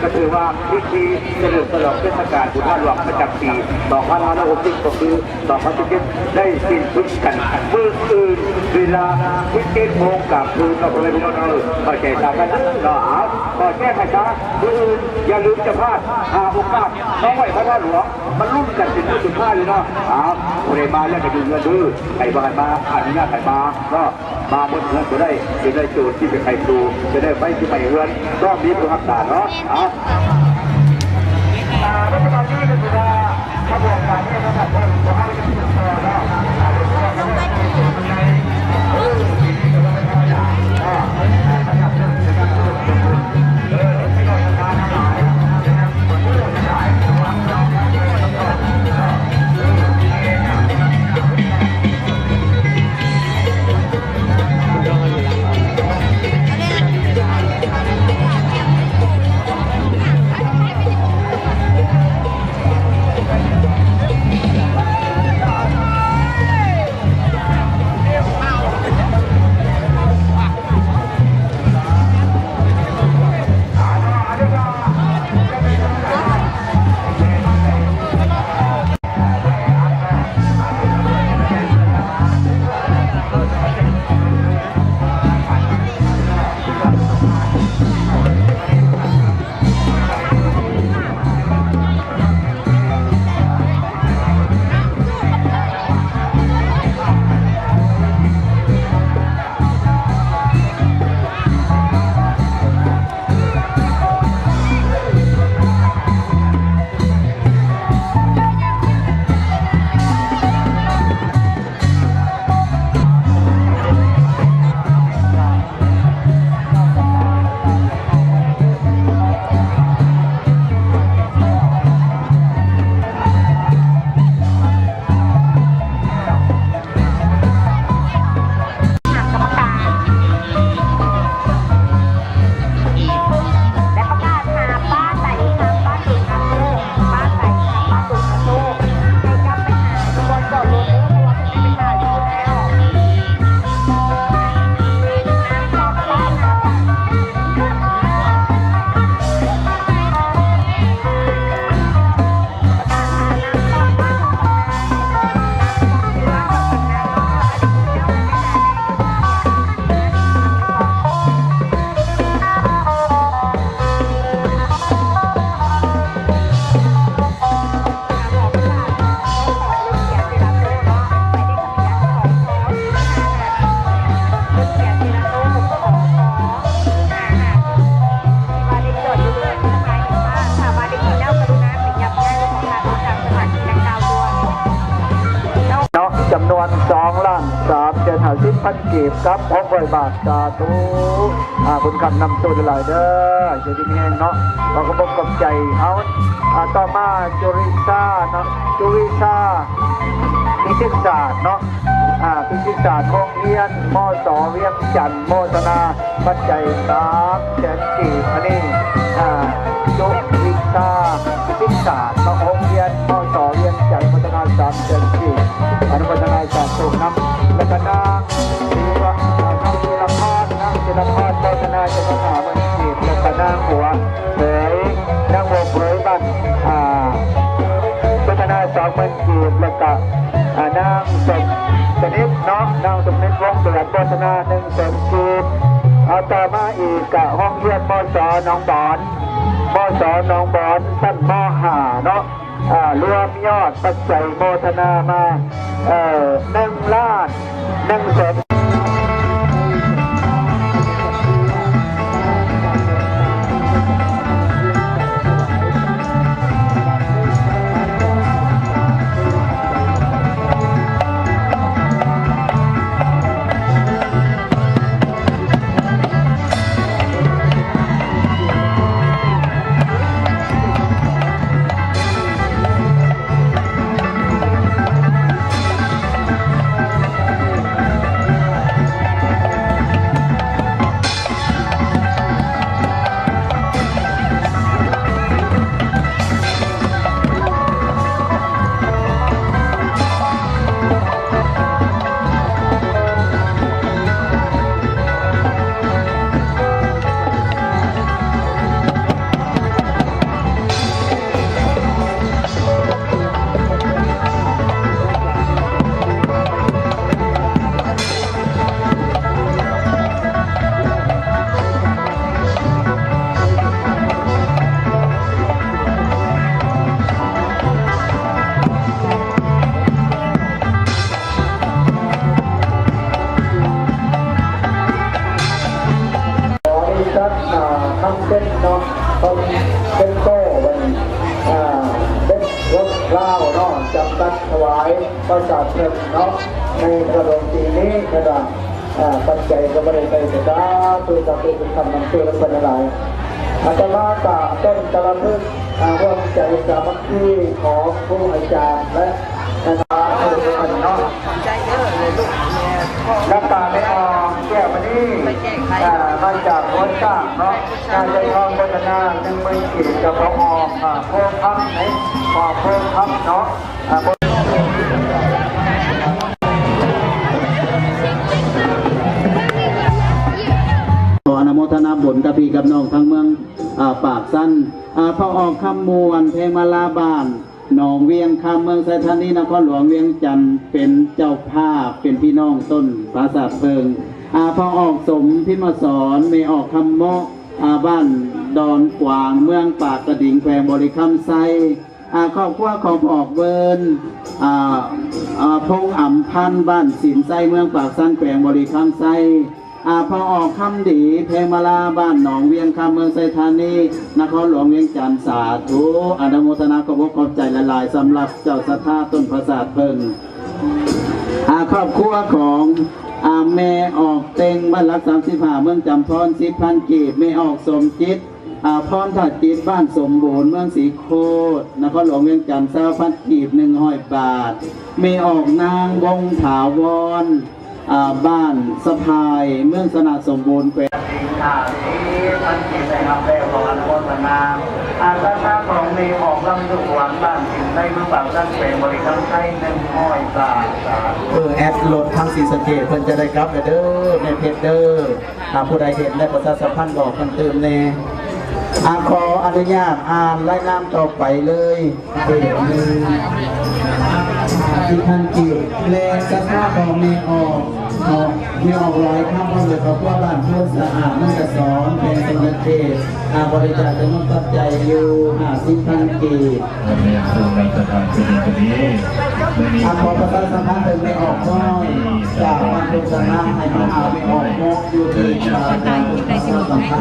ກໍຖືວ່າພິທີສະເຫຼີມສະຫຼອງເທດສະການບຸນທາດຫຼວງປະຈຳປີສອງພັນຫ້າຮ້ອຍຫົກສິບ ກໍຄືສອງພັນສິບເຈັດ ໄດ້ສິ້ນສຸດກັນມື້ອື່ນ ເວລາສິບເອັດໂມງກາງຄືນເນາະ ພໍ່ແມ່ພີ່ນ້ອງເນາະ. ເອີ ເຂົ້າໃຈຕາມນັ້ນເນາະ. ເອົາ ຂໍແຈ້ງໃຫ້ຊາ ມື້ອື່ນຢ່າລືມຈະພາດ ຫາໂອກາດມາໄຫວ້ພະທາດຫຼວງ ມາລຸ້ນກັນເປັນມື້ສຸດທ້າຍຢູ່ເນາະ. ເອົາ ຜູ້ໃດມາແລ້ວກໍຢູ່ເຮືອນເດີ ໃຜບໍ່ໃຫ້ມາ ອະນຸຍາດໃຫ້ມາເນາະ. ມາໝົດເຮືອນບໍ່ໄດ້ ເປັນໄດ້ໂຈນທີ່ເປັນໄຫໂຕ ເປັນໄດ້ໄຟທີ່ໄໝ້ເຮືອນ ຕ້ອງມີຜູ້ຮັກສາເນາະ. ເອົາ ອ່າ ປັດຈຸບັນນີ້ກໍຖືວ່າຂະບວນການນີ້ນະຄັບ ເຮົາຍັງສືບຕໍ່ເນາະ. ເນາະ ຈຳນວນສອງລ້ານສາມແສນຫ້າສິບພັນກີບ ກັບຫົກຮ້ອຍບາດ. ສາທຸ ອາ ບຸນຄ້ຳນຳໂຊກຫຼາຍເດີ ຢູ່ດີມີແຮງເນາະ ຂໍຂອບອົກຂອບໃຈ. ເອົາ ອາ ຕໍ່ມາ ຈຸລິສາເນາະ ຈຸລິສາ ພິສິດສາດເນາະ ອາ ພິສິດສາດ ໂຮງຮຽນ ມສ ວຽງຈັນ ໂມທະນາປັດໄຈສາມແສນກີບ. ອັນນີ້ ອາ ຈຸລິສາ ພິສິດສາດເນາະ ໂຮງຮຽນ ມສ ວຽງຈັນ ໂມທະນາສາມແສນກີບ ອະນຸໂມທະນາສາທຸນຳ. ແລ້ວກໍນາງ ສິລະ ອາ ນາງສິລະພອນ ນາງສິລະພອນ ໂມທະນາຈຳນວນຫ້າໝື່ນກີບ ແລ້ວກໍນາງບົວເຜີຍ ນາງບົວເຜີຍ ບ້ານ ອາ ໂມທະນາສອງໝື່ນກີບ ແລ້ວກໍ ອາ ນາງສົມສະໜິດເນາະ ນາງສົມສະໜິດ ວົງເດືອນ ໂມທະນາໜຶ່ງແສນກີບ. ເອົາ ຕໍ່ມາອີກກະໂຮງຮຽນ ມສ ໜອງບອນ ມສ ໜອງບອນ ຊັ້ນ ມຫ້າເນາະ ອາ ລວມຍອດປັດໄຈໂມທະນາມາ ເອີ ໜຶ່ງລ້ານໜຶ່ງແສນ. ເ ປະຊາຊົນເນາະ ໃນກະດົງປີນີ້ນະ ເອີ ປັດໄຈກໍບໍ່ໄດ້ໃສ່ ສາທຸ ສາທຸ ເປັນຄຳນຳເຊື່ອນຳເພິ່ນຫຼາຍ. ອາດຕະມາກາບຕົ້ນຕະລະພຶກ ອາ ຮ່ວມໃຈສາມັກຄີຂອງຄູອາຈານ ແລະ ຄະນະຜູ້ເນາະ ແລະກະແມ່ອອກແກ້ວມະນີ ອາ ມາຈາກຫົວຊ້າງເນາະ ນາຍໃຫຍ່ທອງ ພັດທະນາ ໜຶ່ງໝື່ນກີບ ຈາກພໍ່ອອກ ອາ ໂພຄຳ ໃນ ພໍ່ອອກໂພຄຳເນາະ. ຂໍອະນຸໂມທະນາບຸນກັບພີ່ກັບນ້ອງທັງເມືອງ ອາ ປາກຊັນ ອາ ພໍ່ອອກຄຳມ່ວນ ແພງມາລາ ບ້ານໜອງວຽງຄຳ ເມືອງໄຊທານີ ນະຄອນຫຼວງວຽງຈັນ ເປັນເຈົ້າພາບ ເປັນພີ່ນ້ອງຕົ້ນປາສາດເຜິ້ງ ອາ ພໍ່ອອກສົມ ພິມມະສອນ ແມ່ອອກຄຳເໝາະ ອາ ບ້ານດອນກວາງ ເມືອງປາກກະດິງ ແຂວງບໍລິຄຳໄຊ. ອາ ຄອບຄົວຂອງພໍ່ອອກເວີນ ອາ ອາ ພົງອຳພັນ ບ້ານສິນໄຊ ເມືອງປາກຊັນ ແຂວງບໍລິຄຳໄຊ ອາ ພໍ່ອອກຄຳດີ ແພງມາລາ ບ້ານໜອງວຽງຄຳ ເມືອງໄຊທານີ ນະຄອນຫຼວງວຽງຈັນ. ສາທຸ ອະນຸໂມທະນາຂອບອົກຂອບໃຈຫຼາຍໆ ສຳລັບເຈົ້າສັດທາຕົ້ນປາສາດເຜິ້ງ. ອາ ຄອບຄົວຂອງ ອາ ແມ່ອອກເຕັງ ບ້ານຫຼັກສາມສິບຫ້າ ເມືອງຈຳພອນ ສິບພັນກີບ, ແມ່ອອກສົມຈິດ ອາ ພອນພະຈິດ ບ້ານສົມບູນ ເມືອງສີໂຄດ ນະຄອນຫຼວງວຽງຈັນ ຊາວພັນກີບ ໜຶ່ງຮ້ອຍບາດ, ແມ່ອອກນາງ ວົງຖາວອນ ອາ ບ້ານສະພາຍ ເມືອງຊະນະສົມບູນ ແຂວງ ສິບພັນກີບໄດ້ຮັບແລ້ວ ຂໍອະນຸໂມທະນາ. ອາ ສັດທາຂອງແມ່ອອກ ລຳດວງ ບ້ານສິນໄຊ ເມືອງປາກຊັນ ແຂວງບໍລິຄຳໄຊ ໜຶ່ງຮ້ອຍບາດ. ເອີ ແອັດລົດທາງສີສະເກດ ເພິ່ນຈະໄດ້ກັບແລ້ວເດີ ແມ່ເພັດເດີ. ຖ້າຜູ້ໃດເຫັນ ແລະ ປະຊາສຳພັນບອກເພິ່ນຕື່ມແດ່. ອາ ຂໍອະນຸຍາດອ່ານລາຍນາມຕໍ່ໄປເລີຍ. ເອັດ ໜຶ່ງ ສິບພັນກີບ ແລະ ສັດທາຂອງແມ່ອອກເນາະ ແມ່ອອກຫຼອຍຄຳ ເພາະເລີຍຄອບຄົວ ບ້ານໂພນສະອາດ ເມືອງກະສອນ ແຂວງສະຫວັນນະເຂດ ອາ ບໍລິຈາກຈຳນວນປັດໄຈຢູ່ ຫ້າສິບພັນກີບ. ອາ ຂໍປະຊາສຳພັນເຖິງແມ່ອອກນ້ອຍ ຈາກບ້ານໂພນສະອາດ ໃຫ້ມາຫາແມ່ອອກເໝາະ ຢູ່ທີ່ ອາ ການປະຊາສຳພັນ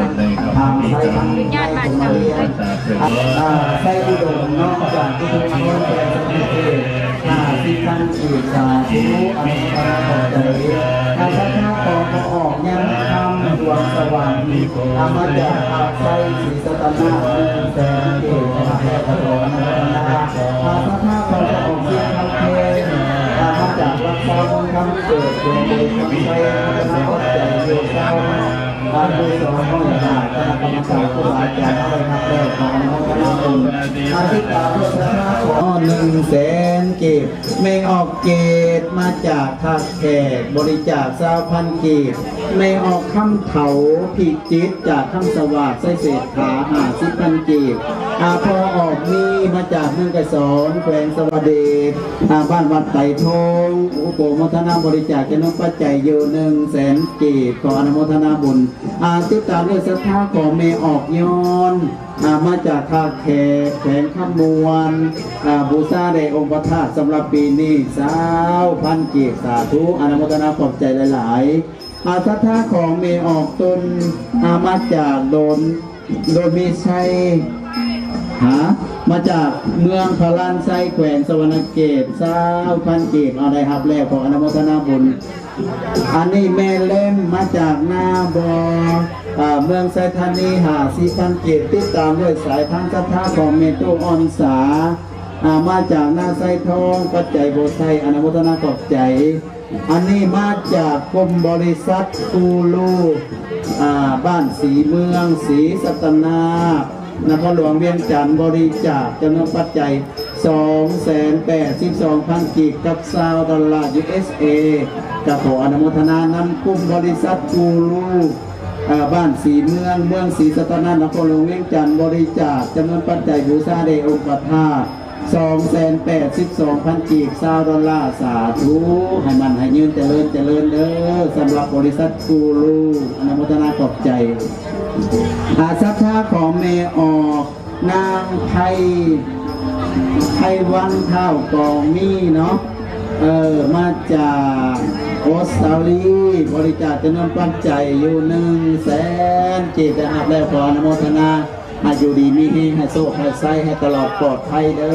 ທາງໄຊທາງໃນ ເຂົ້າມາຮຽນ ອາ ໄຊອຸດົມເນາະ ຈາກທຸກຄົນ ແຕ່ສະເກດ ຫ້າສິບພັນກີບ. ສາທຸ ອະນຸໂມທະນາຂອບໃຈ. ອາ ສັດທາຂອງພໍ່ອອກຍານຄຳ ດວງສະຫວ່າງ ອາ ມາຈາກປາກໄຊ ສີ ສະຕະນະ ໜຶ່ງແສນກີບ ຂໍອະນຸໂມທະນາ. ອາ ສັດທາຂອງພໍ່ອອກສິບພັນເພັງ ອາ ມາຈາກລັກຊາວ ເມືອງຄຳເກີດ ແຂວງບໍລິຄຳໄຊ ອາ ອະນຸໂມທະນາຂອບໃຈ ຢູ່ຊາວ ອາ ຢູ່ສອງຮ້ອຍບາດ ຄະນະກຳມະການຄູບາອາຈານເຮົາໄດ້ຮັບແລ້ວ ຂໍອະນຸໂມທະນາບຸນ. ອາ ຕິດຕາມດ້ວຍສັດທາຂອງ ໜຶ່ງແສນກີບ ແມ່ອອກເກດ ມາຈາກທ່າແຂກ ບໍລິຈາກຊາວພັນກີບ. ແມ່ອອກຄຳເຖົ້າ ພິຈິດ ຈາກຄຳສະຫວາດ ໄຊເສດຖາ ຫ້າສິບພັນກີບ. ອາ ພໍ່ອອກມີ ມາຈາກເມືອງໄກສອນ ແຂວງສະຫວັນນະເຂດ ອາ ບ້ານວັດໄຕທອງ ອະນຸໂມທະນາບໍລິຈາກຈຳນວນປັດໄຈຢູ່ ໜຶ່ງແສນກີບ. ຂໍອະນຸໂມທະນາບຸນ. ອາ ຕິດຕາມດ້ວຍສັດທາຂອງແມ່ອອກຍ້ອນ ອາ ມາຈາກທ່າແຂກ ແຂວງຄຳມ່ວນ ອາ ບູຊາແດ່ອົງພະທາດ ສຳລັບປີນີ້ ຊາວພັນກີບ. ສາທຸ ອະນຸໂມທະນາຂອບໃຈຫຼາຍໆ. ອາ ສັດທາຂອງແມ່ອອກຕົນ ອາ ມາຈາກໂດນ ໂດນມີໄຊ ຫາ ມາຈາກເມືອງພະລານໄຊ ແຂວງສະຫວັນນະເຂດ ຊາວພັນກີບ. ເອົາ ໄດ້ຮັບແລ້ວ ຂໍອະນຸໂມທະນາບຸນ. ອັນນີ້ແມ່ເລັມ ມາຈາກນາບໍ່ ອາ ເມືອງໄຊທານີ ຫ້າສິບພັນກີບ. ຕິດຕາມດ້ວຍສາຍທານສັດທາຂອງແມ່ຕູ້ອ່ອນສາ ອາ ມາຈາກນາໄຊທອງ ປັດໄຈບໍ່ໃຊ້ ອະນຸໂມທະນາຂອບໃຈ. ອັນນີ້ມາຈາກກຸ່ມບໍລິສັດກູລູ ອາ ບ້ານສີເມືອງ ສີສັດຕະນາກ ນະຄອນຫຼວງວຽງຈັນ ບໍລິຈາກຈຳນວນປັດໄຈ ສອງແສນແປດສິບສອງພັນກີບ ກັບຊາວດອນລາຢູເອສເອ ກໍຂໍອະນຸໂມທະນານຳກຸ່ມບໍລິສັດກູລູ ເອີ ບ້ານສີເມືອງ ເມືອງສີສັດຕະນາກ ນະຄອນຫຼວງວຽງຈັນ ບໍລິຈາກຈຳນວນປັດໄຈບູຊາແດ່ອົງພະທາດ ສອງແສນແປດສິບສອງພັນກີບ ຊາວດອນລາ. ສາທຸ ໃຫ້ໝັ້ນໃຫ້ຍືນ ຈະເລີນຈະເລີນເດີ ສຳລັບບໍລິສັດກູລູ ອະນຸໂມທະນາຂອບໃຈ. ອາ ສັດທາຂອງແມ່ອອກ ນາງໄພ ໄພວັນ ທ້າວກອງມີເນາະ ເອີ ມາຈາກອົດສະຕາລີ ບໍລິຈາກຈຳນວນປັດໄຈຢູ່ ໜຶ່ງແສນກີບ ໄດ້ຮັບແລ້ວ ຂໍອະນຸໂມທະນາ ໃຫ້ຢູ່ດີມີແຮງ ໃຫ້ໂຊກໃຫ້ໄຊ ໃຫ້ຕະຫຼອດປອດໄພເດີ.